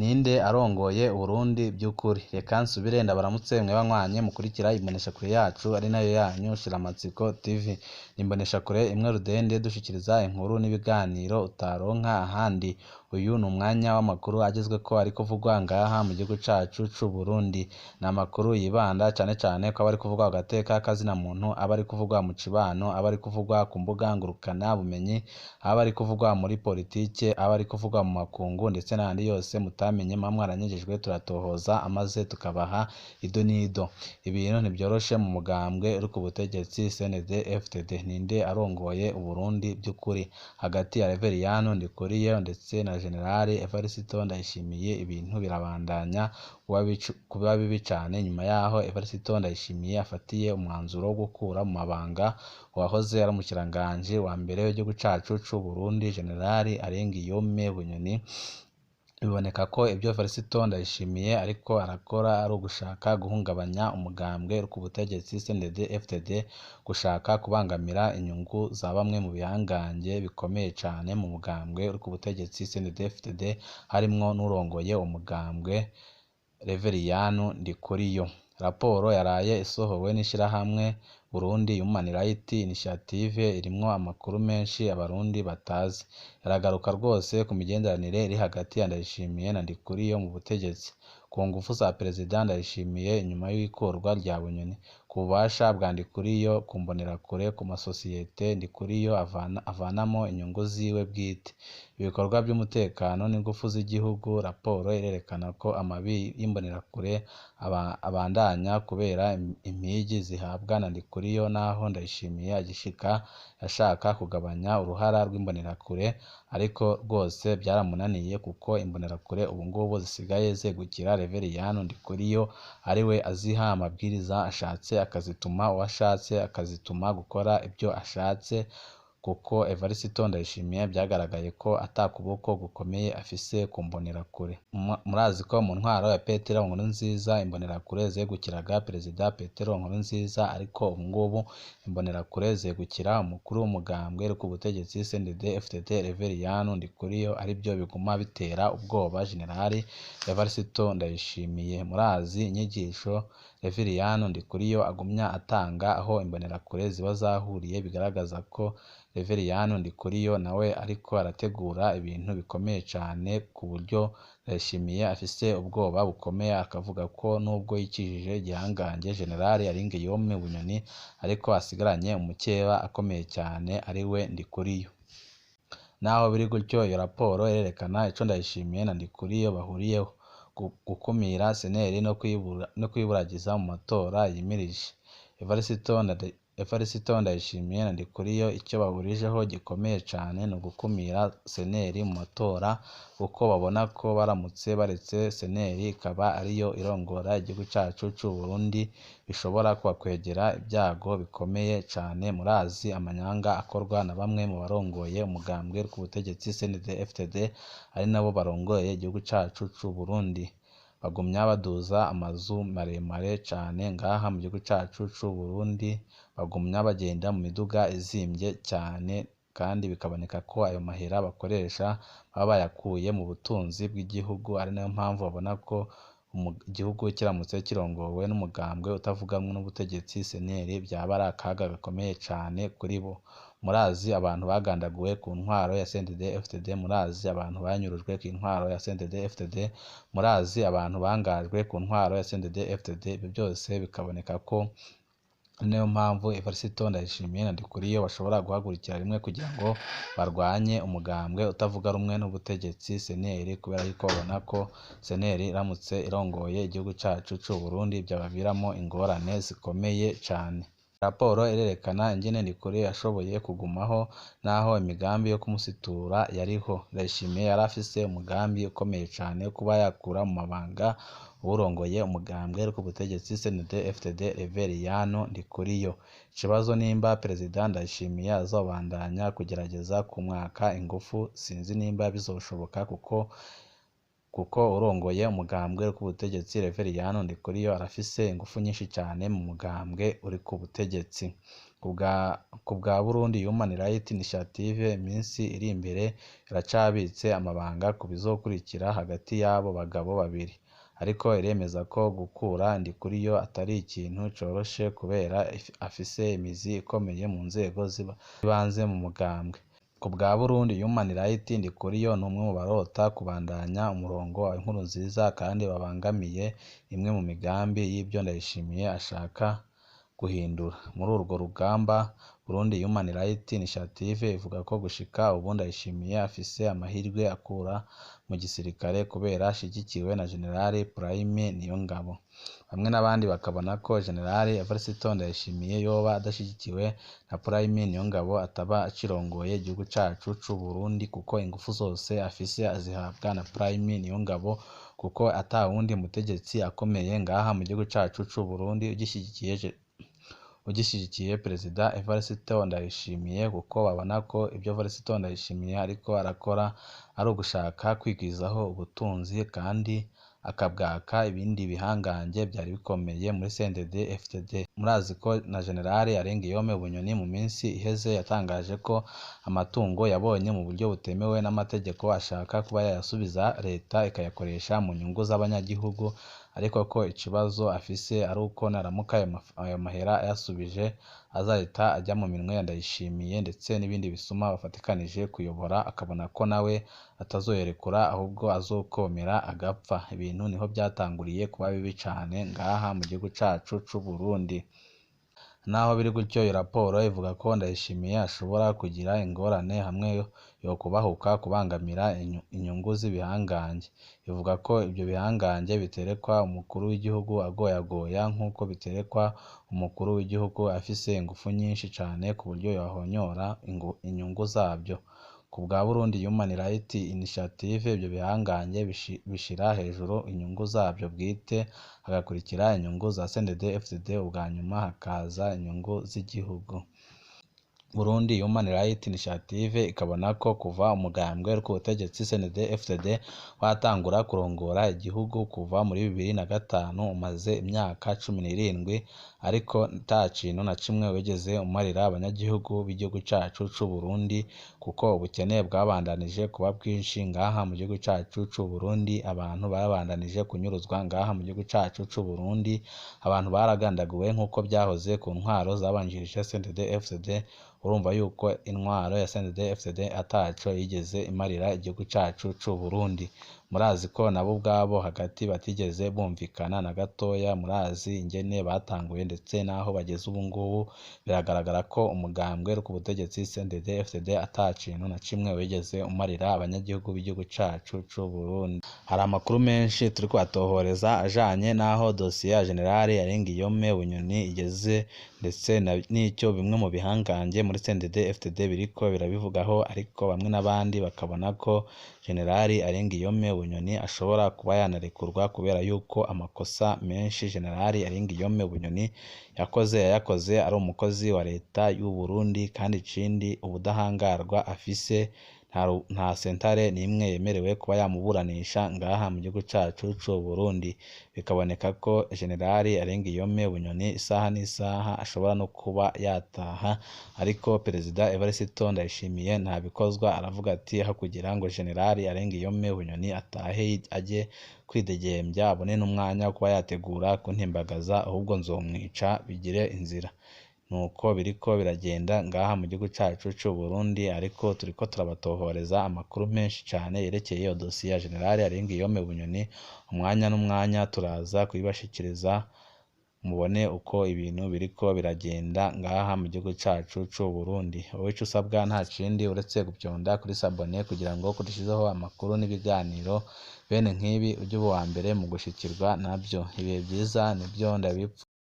Ninde arongoye Uburundi vy'ukuri? Reka nsubire ndabaramutse mwe banywanyi mukurikira imboneshakure yacu ari nayo yanyu Shiramatsiko TV. Ni imboneshakure imwe rudende dushikiriza inkuru n'ibiganiro utaronka ahandi. Uyu ni umwanya w'amakuru agezweko ariko avugwa ngaha mu gihugu cacu c'Uburundi. Ni amakuru yibanda cane cane kw'aba ari kuvugwa ku gateka k'azina muntu, aba ari kuvugwa mu cibano, aba ari kuvugwa ku mbuga ngurukana bumenyi, aba ari kuvugwa muri politike, aba ari kuvugwa mu makungu ndetse n'ayandi yose mutamenye muba mwaranyejejwe turatohoza amaze tukabaha ido n'ido. Ibintu ntivyoroshe mu mugambwe uri ku butegetsi CNDD-FDD. Ninde arongoye Uburundi vy'ukuri? Hagati ya Reveriyano Ndikuriyo ndetse na Jenerali Evariste Ndayishimiye ibintu birabandanya kuba bibi cane nyuma yaho Evariste Ndayishimiye afatiye umwanzuro wo gukura mu mabanga uwahoze ari umushikiranganji wa mbere w'igihugu cacu c'Uburundi Jenerali Arengiyome Bunyoni. Biboneka ko ivyo Evariste Ndayishimiye ariko arakora ari ugushaka guhungabanya umugambwe uri ku butegetsi CNDD-FDD, gushaka kubangamira inyungu za bamwe mu bihangange bikomeye cane mu mugambwe uri ku butegetsi CNDD-FDD, harimwo n'uwurongoye umugambwe Reveriyano Ndikuriyo. Raporo yaraye isohowe n'ishirahamwe Burundi Human Rights Initiative irimwo amakuru menshi abarundi batazi. Iragaruka rwose ku migenderanire iri hagati ya Ndayishimiye na Ndikuriyo mu butegetsi, ku nguvu za Perezida Ndayishimiye inyuma y'ikurwa rya Bunyoni, ku bubasha bwa Ndikuriyo ku mbonerakure, ku masosiyete Ndikuriyo avanamwo inyungu ziwe bwite, ibikorwa vy'umutekano n'inguvu z'igihugu. Raporo irerekana ko amabi y'imbonerakure abandanya kubera impigi zihabwa na Ndikuriyo naho Ndayishimiye agishika yashaka kugabanya uruhara rw'imbonerakure, ariko rwose vyaramunaniye kuko imbonerakure ubungubu zisigaye zegukira Reveriyano Ndikuriyo, ariwe aziha amabwiriza ashatse akazituma uwo ashatse, akazituma gukora ivyo ashatse, kuko Evariste Ndayishimiye vyagaragaye ko ata kuboko gukomeye afise ku mbonerakure. Murazi ko mu ntwaro ya Petero Nkurunziza imbonerakure zegukiraga Perezida Petero Nkurunziza, ariko ubungubu imbonerakure zegukira umukuru w'umugambwe uri ku butegetsi CNDD-FDD Reveriyano Ndikuriyo, arivyo biguma bitera ubwoba Jenerali Evariste Ndayishimiye. Murazi inyigisho Reveriyano Ndikuriyo agumya atanga aho imbonerakure ziba zahuriye, bigaragaza ko Reveriyano Ndikuriyo nawe ariko arategura ibintu bikomeye cane ku buryo Ndayishimiye afise ubwoba bukomeye, akavuga ko nubwo yikijije igihangange Jenerali Arengiyome Bunyoni, ariko asigaranye umukeba akomeye cane ariwe Ndikuriyo. Naho biri gutyo, iyo raporo irerekana ico Ndayishimiye na Ndikuriyo bahuriyeho: gukumira seneri no kuyiburagiza mu matora yimirije. Evariste Ndayishimiye na Ndikuriyo ico bahurijeho gikomeye cane ni ugukumira seneri mu matora, kuko babona ko baramutse baretse seneri ikaba ariyo irongora igihugu cacu c'Uburundi bishobora kubakwegera ivyago bikomeye cane. Murazi amanyanga akorwa na bamwe mu barongoye umugambwe uri ku butegetsi CNDD-FDD, ari nabo barongoye igihugu cacu c'Uburundi. Bagumya baduza amazu maremare cane ngaha mu gihugu cacu c'Uburundi, bagumya bagenda mu miduga izimvye cane, kandi bikaboneka ko ayo mahera bakoresha baba bayakuye mu butunzi bw'igihugu, ari nayo mpamvu babona ko igihugu kiramutse kirongowe n'umugambwe utavuganwe n'ubutegetsi seneri vyaba ari akaga gakomeye cane kuri bo. Murazi abantu bagandaguwe ku ntwaro ya CNDD-FDD, murazi abantu banyurujwe ku ntwaro ya CNDD-FDD, murazi abantu bangajwe ku ntwaro ya CNDD-FDD. Ivyo vyose bikaboneka ko ari nayo mpamvu Evariste Ndayishimiye na Ndikuriyo bashobora guhagurukira rimwe kugira ngo barwanye umugambwe utavuga rumwe n'ubutegetsi seneri, kubera yuko babona ko seneri iramutse irongoye igihugu cacu c'Uburundi vyabaviramwo ingorane zikomeye cane. Raporo irerekana ingene Ndikuriyo yashoboye kugumaho naho imigambi yo kumusitura yariho. Ndayishimiye yari afise umugambi ukomeye cane wo kuba yakura mu mabanga uwurongoye umugambwe uri ku butegetsi CNDD-FDD Reveriyano Ndikuriyo. Ikibazo nimba Perezida Ndayishimiye azobandanya kugerageza kumwaka ingufu, sinzi nimba bizoshoboka kuko urongoye umugambwe uri ku butegetsi Reveriyano Ndikuriyo arafise ingufu nyinshi cane mu mugambwe uri ku butegetsi. Ku bwa Burundi Human Rights Initiative, iminsi iri imbere iracabitse amabanga ku bizokurikira hagati y'abo bagabo babiri, ariko iremeza ko gukura Ndikuriyo atari ikintu coroshe kubera afise imizi ikomeye mu nzego z'ibanze mu mugambwe. Ku bwa Burundi Human Rights, Ndikuriyo ni umwe mu barota kubandanya umurongo wa Nkurunziza kandi babangamiye imwe mu migambi y'ivyo Ndayishimiye ashaka guhindura. Muri urwo rugamba, Burundi Human Rights Initiative ivuga ko gushika ubu Ndayishimiye afise amahirwe akura mu gisirikare kubera ashigikiwe na General Prime Niyongabo. Bamwe n'abandi bakabona ko General Evariste Ndayishimiye yoba adashigikiwe na Prime Niyongabo ataba acirongoye igihugu cacu c'Uburundi, kuko ingufu zose afise azihabwa na Prime Niyongabo, kuko ata wundi mutegetsi akomeye ngaha mu gihugu cacu c'Uburundi ugishigikiye Perezida Evariste Ndayishimiye, kuko babona ko ivyo Evariste Ndayishimiye ariko arakora ari ugushaka kwigwizaho ubutunzi kandi akabwaka ibindi bihangange vyari bikomeye muri CNDD FDD. Murazi ko na General Arengiyome Bunyoni mu minsi iheze yatangaje ko amatungo yabonye mu buryo butemewe n'amategeko ashaka kuba yayasubiza leta ikayakoresha mu nyungu z'abanyagihugu, ariko ko ikibazo afise ari uko naramuka ayo mahera ayasubije azahita ajya mu minwe ya Ndayishimiye ndetse n'ibindi bisuma bafatikanije kuyobora, akabona ko nawe atazoyerekura ahubwo azokomera agapfa. Ibintu niho byatanguriye kuba bibi cane ngaha mu gihugu cacu c'Uburundi. Naho biri gutyo, iyo raporo ivuga ko Ndayishimiye ashobora kugira ingorane hamwe yokubahuka kubangamira inyungu z'ibihangange. Ivuga ko ivyo bihangange biterekwa umukuru w'igihugu agoyagoya nk'uko biterekwa umukuru w'igihugu afise ingufu nyinshi cane ku buryo yohonyora inyungu zabyo. Ku bwa Burundi Human Rights Initiative, ivyo bihangange bishira hejuru inyungu zabyo bwite, hagakurikira inyungu za CNDD FDD, ubwa nyuma hakaza inyungu z'igihugu. Burundi Human Rights Initiative ikabona ko kuva umugambwe uri ku butegetsi CNDD FDD watangura kurongora igihugu kuva muri 2005, umaze imyaka 17, ariko ata kintu na kimwe wigeze umarira abanyagihugu b'igihugu cacu c'Uburundi, kuko ubukene bwabandanije kuba bwinshi ngaha mu gihugu cacu c'Uburundi, abantu barabandanije kunyuruzwa ngaha mu gihugu cacu c'Uburundi, abantu baragandaguwe nk'uko vyahoze ku ntwaro zabanjirije CNDD FDD. Urumva yuko intwaro ya CNDD FDD ataco yigeze imarira igihugu cacu c'Uburundi. Murazi ko nabo ubwabo hagati batigeze bumvikana na gatoya, murazi ingene batanguye ndetse n'aho bageze ubu ngubu. Biragaragara ko umugambwe uri ku butegetsi CNDD FDD ata kintu na kimwe wigeze umarira abanyagihugu b'igihugu cacu c'Uburundi. Hari amakuru menshi turi kubatohoreza ajanye n'aho dosiye ya General Arengiyome Bunyoni igeze, ndetse n'icyo bimwe mu bihangange muri CNDD FDD biriko birabivugaho, ariko bamwe n'abandi bakabona ko General Arengiyome Bunyoni ashobora kuba yanarekurwa kubera yuko amakosa menshi General Arengiyome Bunyoni yakoze yayakoze ari umukozi wa leta y'u Burundi, kandi ikindi ubudahangarwa afise nta sentare n'imwe yemerewe kuba yamuburanisha ngaha mu gihugu cacu c'Uburundi. Bikaboneka ko General Arengiyome Bunyoni isaha n'isaha ashobora no kuba yataha, ariko Perezida Evariste Ndayishimiye ntabikozwa, aravuga ati aho kugira ngo General Arengiyome Bunyoni atahe ajye kwidegembya abone n'umwanya wo kuba yategura kuntembagaza, ahubwo nzomwica bigire inzira. Nuko biriko biragenda ngaha mu gihugu cacu c'Uburundi, ariko turiko turabatohoreza amakuru menshi cane yerekeye iyo dosiye ya General Arengiyome Bunyoni. Umwanya n'umwanya turaza kuyibashikiriza mubone uko ibintu biriko biragenda ngaha mu gihugu cacu c'Uburundi. Wowe ico usabwa nta kindi uretse gupyonda kuri sabone kugira ngo dushizeho amakuru n'ibiganiro bene nk'ibi ujye uba uwa mbere mu gushikirwa navyo. Ibihe vyiza nivyo ndabipfuriza.